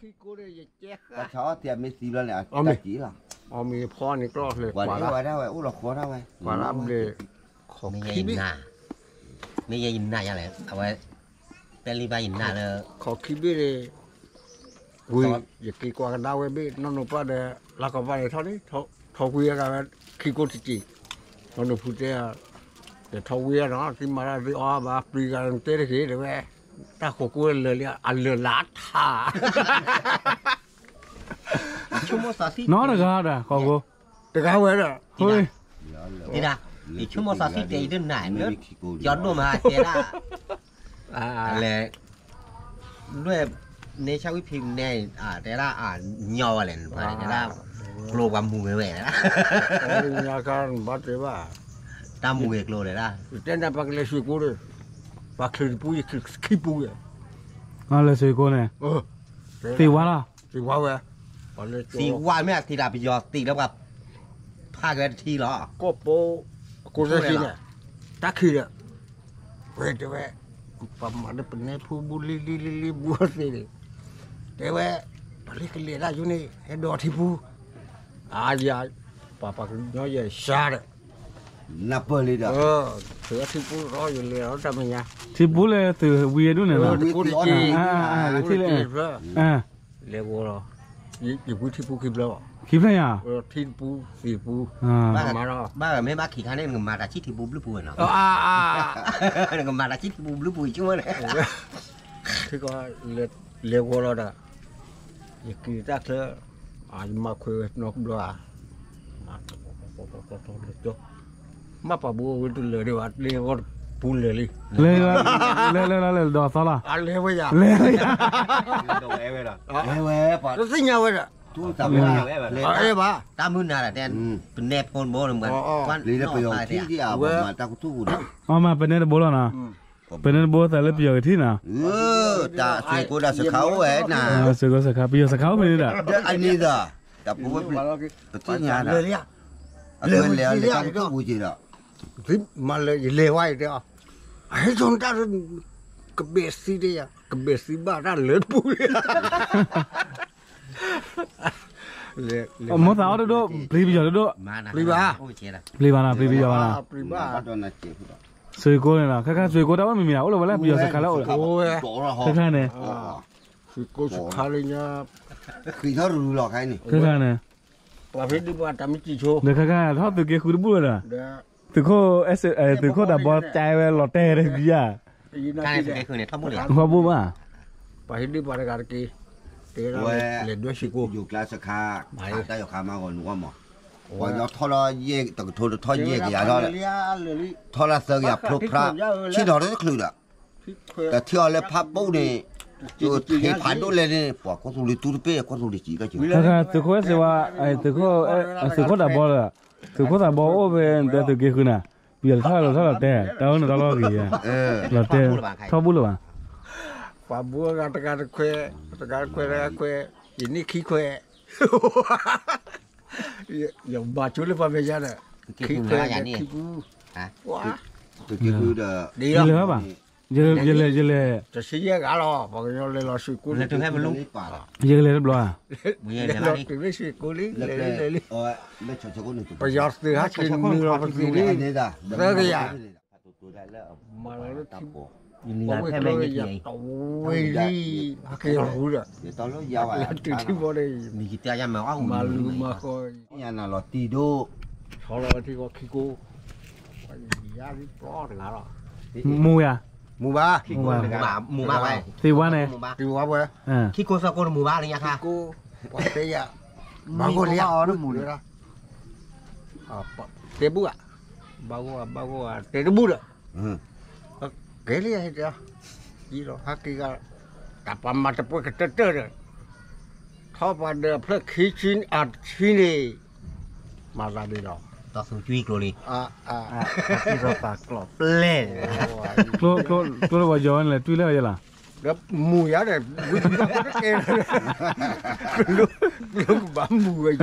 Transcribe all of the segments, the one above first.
ခံကိးန့ၣ် ယကဲဃာ် တၢ်ဆါအီၣ်တ့ၢ်အမ့ၢ်သံဘျီန့ၣ် အတၢ်က့ၤလီၤ. အီၣ်မ့ၢ်ဖီန့ၣ်ကျီၢ်လဲၤကွၢ်လၢ ဝဲဒၣ်ဝဲအိၣ်လီၤဃီဒၣ်ဝဲ ကွၢ်လၢအဘျဲၣ် ခီၣ်ခံဘ့ၣ် မ့ၢ်ယဲယနၢ်ယါလဲၣ် အဝဲ တဲလံဘၣ်ယနၢ်လၢ ခီၣ်ခံဘ့ၣ်န့ၣ် ဝံၤ ယက့ၤကွၢ်ကဒါဝဲဘ့ၣ် နီၢ်နိၣ်ပၢ်ဒီး လါကီၢ်ပၢ်န့ၣ်ထီၣ်န့ၣ် ထီၣ်ဝံၤအဂၤဝဲ ခံကိးတက့ၢ် နီၢ်နိၣ်ဖုတဲ တထီၣ်ဝံၤနီၤ သုမၤတၢ်သုအီၣ်ဘၣ် ပျံၤဂၤနတဲတဂ့ၤ တဲဝဲ တၢ်ဃိးကိးလၢာ်လံ အလၢာ်လၢထါ နီတဂၤဒီး ဃိးကိး တဂၤဝဲဒီး ယဆိကမိၣ်စီၤသံတဲအံၤတနၤလၢ ကၠီဒိၣ်မးတဲဒၣ် လဲၤ လွဲၢ် န့ဆၣ်ဝံဖံးနဲ တဲဒၣ် ညီဝဲလဲၣ် တဲဒၣ် ကျိပှၤမူၤဝဲဝဲ တၢ်မူၤဝဲကျိတဲဒၣ် တဲနၤပှၤကလဲၤရွှေ့ကိဒီး ပှၤချုးတပူ ယချုးခံပူဝဲ လဲၤရွှေ့ကိန့ၣ် သံဝါလီၤ သံဝါဝဲ သံဝါမ့ၢ်အသံဒၣ်ပယီၤသံလၢပှၤ ဖးက့ၤဝဲတထံလီၤ ကီၢ်ပိ အကိးသ့ၣ်န့ၣ် တၢ်ခံးဒီး ဝဲတဲဝဲ ပှၤမၤလၢပနဲဖိဘူးလံလံလံလံဘူးသ့န့ၣ် တဲဝဲ ပှၤလၢကလဲၤဒၣ်ယိန့ၣ် ဟဲဒိးထံပူ အါယၤ ပှၤပှၤကညီယဲၢ်ဆါဒီး နၢ်ပၢၢ်လံဒီး ထုးထံပူထီၣ်ယလဲၤလီၤတၢ်မဲာ်ညါ ထံပူလၢသုးဝံၤဒူၣ်န့ၣ်လီၤ တကိးတက့ၢ် ထံလၢ လဲၤဂီၤလီၤ ယပှ့ၤထံပူခံဖျၢၣ်ဘၣ် ခံဖျၢၣ်ညါ ထံတပူသံးပူ မၤဒီး ဘၣ်မ့ၢ်ဘၣ်ခံခါန့ၣ် နကမၤတၢ်ဆံၣ်ထံပူဘျုးပူဝဲနီၤ နကမၤတၢ်ဆံၣ်ထံပူဘျုးပူဆိကမိၣ်န့ၣ် လဲၤဂီၤလီၤဒီး ယက့ၤတၢ်ချၢ ယမၤခွဲးဝဲနီတဘျီဧါ မ့ၢ်ပှၤဘိဝဲတလၢာ်ဒံးဘၣ် လဲၤဂီၤပူၤလဲၤလံ လဲၤလီၤလဲၤဒီးသီလီၤ လဲၤဝဲယၤ လဲၤဝဲယၤ လဲၤဝဲ တသ့ၣ်ညါဝဲဒီး အဲၣ်ဘၣ် တၢ်မုၢ်နၤဒီးတဲ ပနဲဖိတဘိန့ၣ် လံလၢပယီၤခံဒံးအဝဲမၤတၢ်ကထူၣ်ပူၤဒီး အမၤပနဲတဘိလီၤနီၤ ပနဲတဘိသးလၢပယီၤကထံၣ်နီၤ တၢ်စ့ၢ်ကိးဒၣ်စခါအိၣ်ဝဲနၤ စ့ၢ်ကိးစခါ ပယီၤစခါအိၣ်ဖဲန့ၣ်ဒီး အန့ၣ်ဒီး တၢ်ဖိဝဲပသ့ၣ်ညါဒီး အလဲၤလဲၤလဲၤတၢ်ကထူၣ်ပူၤက့ၤဒီး မၤလၢယလဲၤဝဲယတဲအီၤ အဟဲထီၣ်တၢ် ကဘဲၣ်သံတဲယၤ ကဘဲၣ်သံဘၣ်တၢ်လၢတပူၤ မိၢ်သးအီၣ်တဒိၣ် ပျံၤပယီၤတဒိၣ် ပျံၤဘၣ် ပျံၤဘၣ်နီၤ ပျံၤပယီၤဘၣ်နီၤ စ့ၢ်ကိးန့ၣ်လီၤ ခဲခါစ့ၢ်ကိးတၢ်ဝဲမ့မ့ၢ်အိၣ်လၢၤဝဲလၢပယီၤစခါလၢအိၣ်လၢ ခဲခါန့ၣ် စ့ၢ်ကိးစခါလၢညါ ဃံးထီၣ်ရူၤလီၤခဲအံၤန့ၣ် ခဲခါန့ၣ် ပှၤဖဲဒံးပှၤတၢ်မ့ၢ်စံၣ်ဆိ ဒီးခဲခါန့ၣ် ထီၣ်သုးက့ဃုတဘူၣ်လၢၤဒီး သုးခိၣ် သုးခိၣ်တၢ်ဘီကဲဝဲလီၤတဲာ်တဂ့ၤဧါ ထီၣ်ဘူၣ်ဘၣ် ပှၤဟ့ၣ်ဒံးပှၤတဂၤတက့ၢ် တဲဒၣ်ဝဲ လဲၤဒွဲၣ်စ့ၢ်ကိး ယိၤကျါစခါ တၢ်ယီၤခါမးဂီၤနုာ်ဂီၢ်မး ပှၤကညီထီၣ်လီၤယဲၢ်တကထိတထီၣ်ယဲၢ်ကယၤထီၣ်လၢ ထီၣ်လၢသၢကယၤဖျိဖျါ ဆ့ၣ်နီၤတချုးဒီး တထံၣ်အီၤလၢဖးပိၣ်န့ၣ် ဟ့ၣ်ဖးဒိၣ်လဲၣ်န့ၣ် ပှၤကီၢ်သူလ့ၤတူၢ်တပ့ၢ် ကီၢ်သူလ့ၤစံးကီၢ်ကၠိ သုးခိၣ်အဲၣ်စ့ဝါ သုးခိၣ်တၢ်ဘီလၢ သုးခိၣ်သးဘီအိၣ်ဖဲသုးက့ဃုန့ၣ် ပယီၤတထီၣ်လီၤထီၣ်လီၤတဲာ် တၢ်အိၣ်န့ၣ်တၢ်လီၢ်ဂ့ၤ လီၤတဲာ် ထီၣ်ဘူၣ်လၢၤဘၣ် ပှၤဘိဂၤတဂၤတခွဲး တဂၤတခွဲးတဂၤခွဲး ယန့ၢ်ခံခွဲး ယဘၣ်ဆိလၢပှၤမဲာ်ညါဒီး ခံခွဲးခံပူ သုးက့ဃုဒီး ယလဲၤဘၣ် ယလဲၤ ယလဲၤ တဆံယဲၢ်ဂၤလီၤ ပှၤကညီလဲၤလီၤစ့ၢ်ကိး လဲၤတုၤဖဲမနုၤ ယကလဲၤတဘျီဧါ လဲၤလီၤတုၤလၢစ့ၢ်ကိးလံ လဲၤလံ လဲၤလံ ပယီၤသုးဟဲက့ၤနုာ်လီၤပသံးလံ သၢကယၤ မၤလီၤလၢထံ ပှၤဝဲၢ်ကျိယၤတဝ့ၤလံ ဟဲက့ၤလီၤဃုဒီး လဲၤတုၤထံဘီဒီး မၤလူၤမၤဃီ ယနၤလီၤတံၢ်ဒိၣ် ဆီလီၤဝဲထံဃီခံကိး ယၤလံပျီတဂၤလီၤ မူၤယၤ မူၤဘၣ် မူၤဘၣ် သံဝါန့ၣ် သံဝါဝဲ ခံကိးသၢကိးတမူၤဘၣ်လၢညါခါ ခံကိး ပှၤတဲယၤ ဘၣ်ဂိၢ်လံ တဲဘူၣ်ဧါ ဘၣ်ဂိၢ်ဧါ ဘၣ်ဂိၢ်ဧါ တဲတဘူၣ်ဒီး ကဲလံ ယလီၤဟဲက့ၤဂၤ တၢ်ပှၤမၤတပှဲၤကတၢၢ်တၢၢ်ဒီး ထီၣ်ပှၤဒီးဖျၢၣ်ခံဆံအတဆံန့ၣ် မၤသးဒ်လီၤ တီၢ်သူကွံကျိၤလံ အ အ ပှၤကျီၢ်ပျဲၢ် ကျိ ကျိ ကျိတဝီယီၤဝဲန့ၣ်လဲၤတွံၢ်လၢယဲလီၤ ဒီးမူၤယၤဒီး ဝံၤတဘျီတကဲလၢ ကျိ ကျိကဘၣ်မူၤဝဲယၤ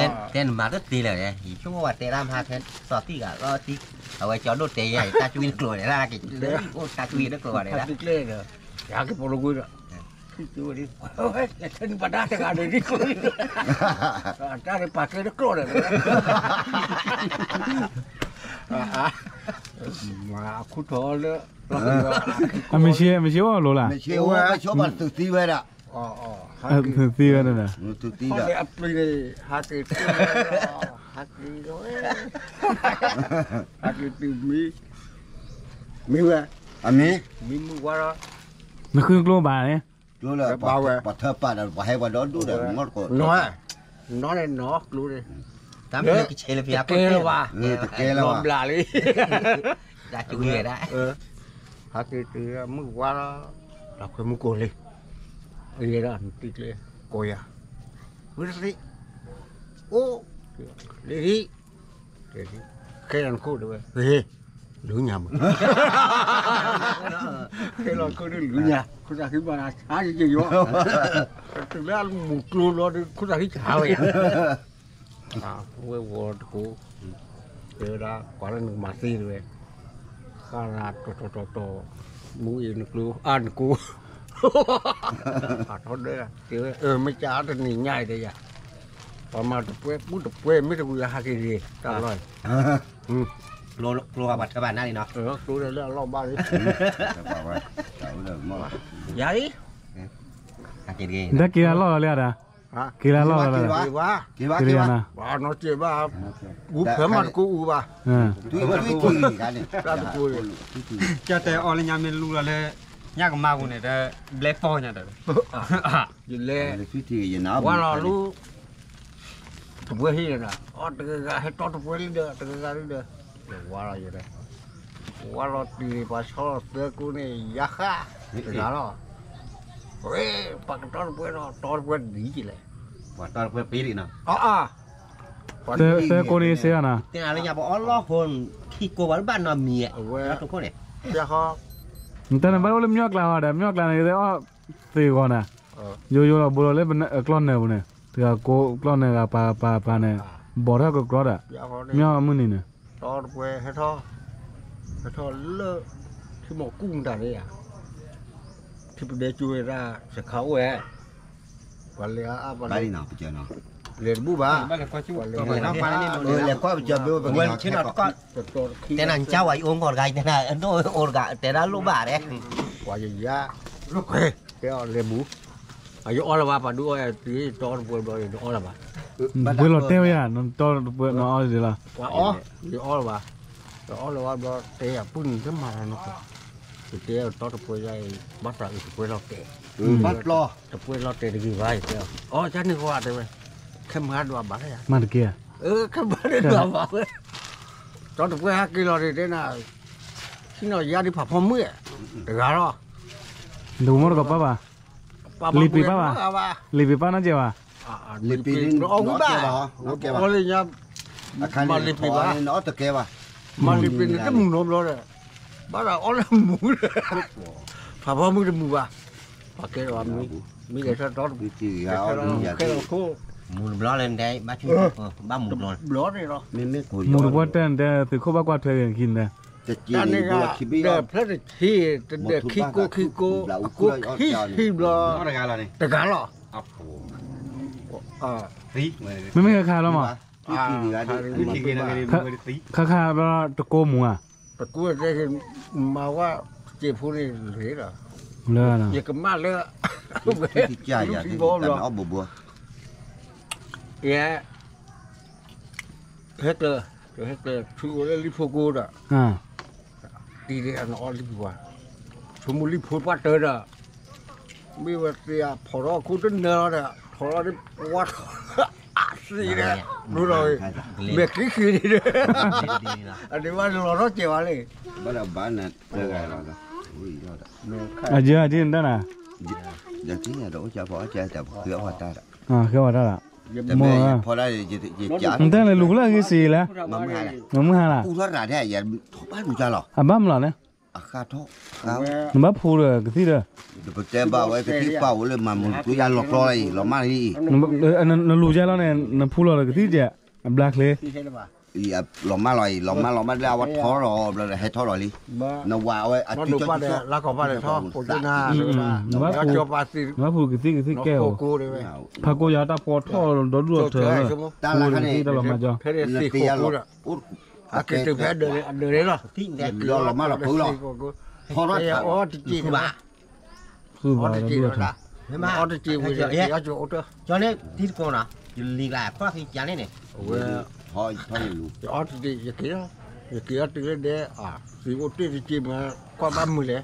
တဲနမၤတသ့လၢၤ ယဆိကမိၣ်ဝဲတဲဒၣ်မဟါခဲ စီၤသံဂၤလီၤတံၢ် အဝဲကၠီဒိၣ်တဲယၤ တၢ်ကွံလၢကျိၤန့ၣ် တၢ်က့ၤလၢအိၣ်တၢ်ကွံလၢကျိၤဘၣ်န့ၣ် တၢ်ကွံကျဲဒီး ယၤက့ၤပိာ်လီၤကွံဒီး ဝဲ လဲၤထၢနံၣ်ပှၤဒါတဂၤန့ၣ်ဒ်ကျိၤန့ၣ်, တၢ်န့ၣ်ပာ်ကဲတကျိၤဒီး, မၤအခူထီၣ်လၢ, မ့ၢ်ဆ့, မ့ၢ်ဆ့အိၣ်လိၤလၢ်, မ့ၢ်ဆ့အိၣ်ဝဲဆိပာ်သုးသံဝဲဒၣ်, သုးသံဝဲဒၣ်, သုးသံဒီး, အပျံၤန့ၣ်, ဟးက့ၤ, ဟးက့ၤ, ဟးက့ၤတုၤမံ, မံဝဲ, အမံ, မံမုၢ်ဝါလီၤ, နဃုကျိဘၣ်န့ၣ်, ကျိလၢပှၤထၢပာ်ဒီးပှၤဟဲပှၤဒီဒူၣ်ဒီး, နီၢ်, နီၢ်န့ၣ်နီၢ်ကျိန့ၣ်, တၢ်မ့ၢ်ကဆဲးလၢဖံးအခိၣ်တကဲလၢၤဘၣ်, တကဲလၢၤဘၣ်, ဘျးလံ, တၢ်ကဝံၤဝဲဒၣ်, ဟးက့ၤတုၤမုၢ်ဝါလီၤ, တၢ်ခွဲမုၢ်ကိၢ်လံ, ယဲဒၣ်နတံၤကျဲ, ကိးယၤ, ဝံသ့, အိၣ်, လ့ၤဒံ, တဲဒ်, ခဲလၢာ်နခိၣ်တဲဝဲ, ဟ့, လူညါမး, ခဲလၢာ်ခိၣ်ဒ်လူညါ, ခိၣ်သးခံဘၣ်နၤ, ဆါယယီၤ, တုၤလၢအမူကျိလီၤဒီး ခိၣ်သးခံဆါဝဲယၤ, ဝဲဝီၤတကိး, တဲဝဲဒၣ် ကွၢ်လၢနကမၤသ့တဲဝဲ, ဃၣ်နၤတီတီတီတီ, မူအံၤနကျိ, အါနကိး, အထီဒၢ, တဲဝဲ, အၢ မ့ၢ်ကၢ်အါတနံၤညါအံၤတဲယၤ, ပှၤမၤတပွဲပူတပွဲ မ့ၢ်တဝံၤအဟးက့ၤဂ့ၤ တၢ်လီၢ်, ကျိဘၣ်ပှၤထၢဘၣ်နၤလံနီၤ, ကျိလၢအလီၢ်ဘၣ်လံ, ယၤအံၤ, တၢ်က့ၤလၢအလီၢ်လီၤလံဧါ, က့ၤလၢအလီၢ်လီၤ, က့ၤဘၣ်, နီၢ်က့ၤဘၣ်, အူဖဲမၤတကိးအူဘၣ်, တၢ်တကိး, ကၢ်တဲအီၤလၢညါမ့ၢ်လူလီၤလၢ, ညၣ်ကမါပူၤန့ၣ်ဒီး, ဘျဲၣ်ဖီၣ်ညါဒီး, ယလဲၤ, ဝါလီၤလူ တပွဲဟံၣ်ဒီး, အီတဂၤဂၤဟဲတီတပွဲလံဒီး တဂၤဂၤလံဒီး, ဝါလီၤယဲဒီး, ဝါလီၤတုၤန့ၣ် ပှၤဆီလီၤသၢကိးန့ၣ် ယါဃၣ်, တဂၤလီၤ, ဝဲ, ပှၤကတီတပွဲဒီး တီတပွဲဒ်လဲၣ်, ပှၤတီတပွဲပ့ၤလံနီၤ, အါ, သၢကိးန့ၣ်စ့ၢ်ကီးနီၤ, တဲနၤလၢညါပှၤအီၣ်လီၢ်ဖိ, ခံကိးပှၤတဘၣ်နီတမံၤ, အဝဲ, တၢ်န့ၣ်ဘၣ်အိၣ်လၢမညီကျါဟီဒီး မညီကျါန့ၣ် ယသ့ၣ်အီၣ်သ့ဂီၤနၤ, ယိယိလီၤဘိလီၤလၢကျီၢ်နၢၤပူၤန့ၣ် တဂၤကိးကျီၢ်နၢၤဂၤပၤပၤပၤန့ၣ်, ဘီၣ်ထီၣ်ကကြီဒီး, မညီမုၢ်နံၤန့ၣ်, တီတပွဲဟဲထီၣ်, ဟဲထီၣ်လၢ, ထံမီၢ်ကူၣ်မတၤန့ၣ်ယါ, ထံပဒဲကၠိဝဲဒၣ် စခါအိၣ်ဝဲ, ပှၤလဲၤအါအါပှၤလဲၤ, လဲၤတဘူၣ်ဘၣ်, လဲၤကွၢ်ပကၠီဘၣ်, တဲနၤကၢ်ဝဲယအိၣ်ကီၢ်တဂၤ, တဲနၤဒိၣ်အိၣ်တဂၤ တဲဒၣ်လိၣ်ဘၣ်ဒဲး, ပှၤယယါ, တဲအီၤလဲၤမူ, အယအီၣ်လၢၤဘၣ် ပှၤဒုးအီၣ်ယၤတုၤတီတပွဲဘျီန့ၣ် တအီၣ်လၢၤဘၣ်, ပှၤလီၤတဲဝဲယၤ နတီတပွဲနအီၣ်ဒ်လီၤ, ပှၤအီၣ်, ယအီၣ်လၢၤဘၣ်, တအီၣ်လၢၤဘၣ်ဘျီ တဲယၤပုၢ်နုာ်တမၤလီၤနီၤ, ယတဲတီတပွဲယါအံၤ ဘၣ်သးအုးတပွဲလီၤတဲာ်, တပွဲလီၤတဲာ်တဂ့ၤဘၣ် ယတဲအီၤ, အီၣ်ယါန့ၣ်ကွၢ်တဲဝဲ, ခဲမုၢ်ဟါဒွးဘၣ်လၢယၤ, မၤတက့ၢ်ဧါ, ခဲမုၢ်ဟါဒွးဘၣ်ဝဲ, တီတပွဲဟဲက့ၤလီၤန့ၣ်တဲနၤ, ဟံးနီၤယါဒ်ဖးဖီမုၢ်, တဂၤလီၤ, ဒိၣ်မီတကပၤဘၣ်, လံာ်ပ့ၤပၢ်ဘၣ်, လံာ်ပ့ၤပၢ်နီတစဲးဘၣ်, လံာ်ပ့ၤ, အီၣ်ဝံၣ်ဘၣ်, အီၣ်လၢညါ, မၤလံာ်ပ့ၤဘၣ်, မၤလံာ်ပ့ၤန့ၣ်တမုာ်နီတဘျီဒီး, ဘၣ်သးအီၣ်လၢမုာ်ဒီး, ဖးဖီမုၢ်တမုာ်ဘၣ်, ပှၤကဲလီၤမုာ်, မ့ၢ်ဂဲၤဆၢထီၣ်တပူၤ, ခဲလီၤခိၣ်, မုာ်တဘျီလၢနတဲ, ဘၣ်မုာ်တဘျီန့ၣ်လီၤ, မုာ်တဘျီတဲနတဲ သုးခိၣ်ဘၣ်ကွၢ်ထွဲက့ၤနခံနတဲ တၢ်န့ၣ်ဂ့ၤ, ဒီးဖျၢၣ်တဆံ, တဒၢးခံကိးခံကိး, အကိးခံဆံဘျီ, တဂၤလီၤ, မ့မ့ၢ်ခါခါလီၤမး, ခါခါဘျီတကိးမူၤဧါ, တကိးတဲ, မၤဝဲ, စဲးဖိန့ၣ်လၢ, လၢ, ယကမၣ်လၢ, ယဲ ဟဲကျၢၤ, ဟဲကျၢၤ, ဆူအီၤလၢလံာ်ဖိကိဒီး, တံၤဒၣ်နအီၣ်လံာ်ပံၤဝါ, ဆိကမိၣ်လံာ်ဖိပှၢ်တၢၢ်ဒီး, မ့ၢ်ဝဲသ့ၣ်အဖီၣ်ထီၣ်ခိၣ်တနၢၤလီၤဒီး ဖီၣ်လီၤဒီး ဝါထီၣ်, အသံဒီး, ဘျီဒီး, မဲာ်ချံဃံန့ၣ်ဒီး, အဒ့ဘၣ်လီၤထီၣ်စဲးဝါလံ, ဘၣ်ဒီးဘၣ်နၤတဂၤလီၤ, အယၢဒ်နတၢ်နၤ, ဒီးအိၣ်ကဖီအီၣ်ကဲတၢ်ပဃ့အီၣ်ပှၤတၢ်ဒီး, ဃ့အီၣ်ပှၤတၢ်ဒီး, နတၢ်န့ၣ်လူၤကလၢအဂ့ၤစ့ၢ်လဲၣ်, မၤမုၢ်ဟါလီၤ, အဘၣ်မလီၤန့ၣ်, နဘၣ်ဖူဒီးကသံၣ်ဒီး, ပတဲဘၣ်ဝဲကသံၣ်ပာ်ဝဲလၢမၤမူၤတူယါလီၤကျီလံ လီၤမၢ်လံ, နလူၤယါလီၤန့ၣ် နဖူလီၤဒီးကသံၣ်ကဲး, အဘျါချ့, လီၤမၢ်လီၤအံၤ လီၤမၢ်လီၤမၢ်လၢအဝဲထီထီၣ်ဘျီဒီး ဟဲထီထီၣ်လံ, နဝၤအဝဲအတုၤကီၢ်ကီၢ်, နဝၤပူၤကသံၣ်ကသံၣ်ကဲဧိၤ, ဖးကိယၤတၢ်ပီထီၣ်ဒီဒူၣ်အထၢၣ်, တၢ်လၢခါန့ၣ်, နသ့လီၤမၢ်ကီ, လီၤမၢ်လီၤပှၤလီၤ, ထီထီၣ်, ဃုဘၣ်ဒီဒူၣ်အထၢၣ်, ကန့ၣ် ထံတကိးနီၤ, ယလံၤကျါ ခီၣ်ခံကန့ၣ်န့ၣ်, ယက့ၤအီၤတုၤလၢဒဲ, သံအိၣ်တ့ၢ်တက့ၢ်မး, ကွၢ်ဘၣ်မုာ်လဲၣ်